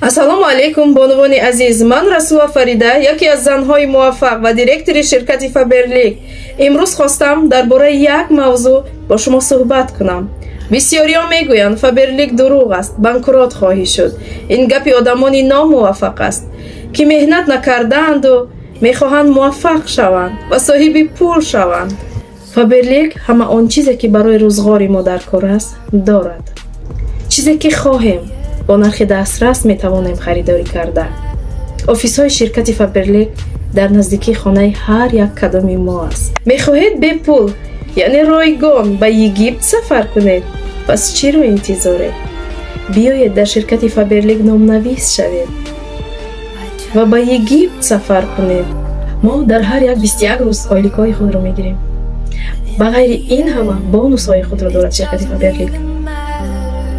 Ассалому алайкум, бонувони азиз. Ман Расула Фарида, яке аз занҳои муваффақ ва директори ширкати Фаберлик. Имрӯз хостам дар бораи як мавзӯъ бо шумо суҳбат кунам. Бисёриҳо мегӯянд, Фаберлик дурӯғ аст, банкрот хоҳӣ шуд. Ин гапи одамони номуваффақ аст, ки меҳнат накардаанду мехоҳанд муваффақ шаванд ва соҳиби пул шаванд. Фаберлик ҳама он чизе, ки барои рӯзғори мо дар кор аст, дорад. Чизе ки хоҳем, бо нархи дастрас метавонем харидорӣ карда. Офисҳои ширкати Фаберлик дар наздикии хонаи ҳар як кадоми мо аст. Мехоҳед бепул, яъне ройгон, ба Египт сафар кунед? Пас чиро интизоред? Биёед, дар ширкати Фаберлик номнавис шавед ва ба Египт сафар кунед. Мо дар ҳар як 21 рӯз ойликҳои худро мегирем. Ба ғайри ин ҳама бонусҳои худро дорад ширкати Фаберлик.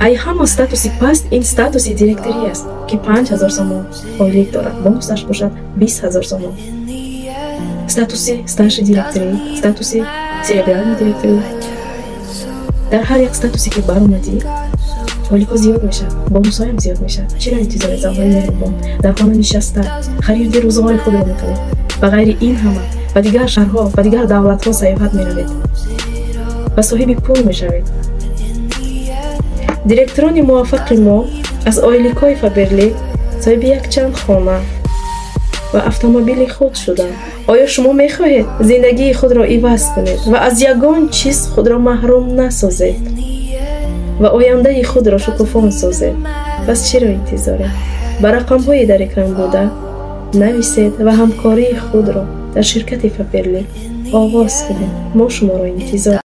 Ай ҳама статуси паст ин статуси директорӣ аст, ки 5000 сомон ойлик дорад, бонусаш бошад 20 000 сомон. Статуси старший директорӣ, статуси серебряный директорӣ, дар ҳар як статусе ки баромадӣ, ойликҳо зиёд мешавад, бонусҳоям зиёд мешавад. Чиро интизоред, занҳои меҳрубон? Дар хона нишаста хариди рӯзғори худро мекунед. Ба ғайри ин ҳама ба дигар шаҳрҳо, ба дигар давлатҳо сайёҳат меравед ва соҳиби пул мешавед. Директорони муваффақи мо аз ойликҳои Фаберлик соҳиби якчанд хона ва автомобили худ шуданд. Оё шумо мехоҳед зиндагии худро иваз кунед ва аз ягон чиз худро маҳрум насозед ва ояндаи худро шукуфон созед? Пас чиро интизоред? Ба рақамҳои дар экран буда нависед ва ҳамкории худро дар ширкати Фаберлик оғоз кунед. Мо шуморо интизор.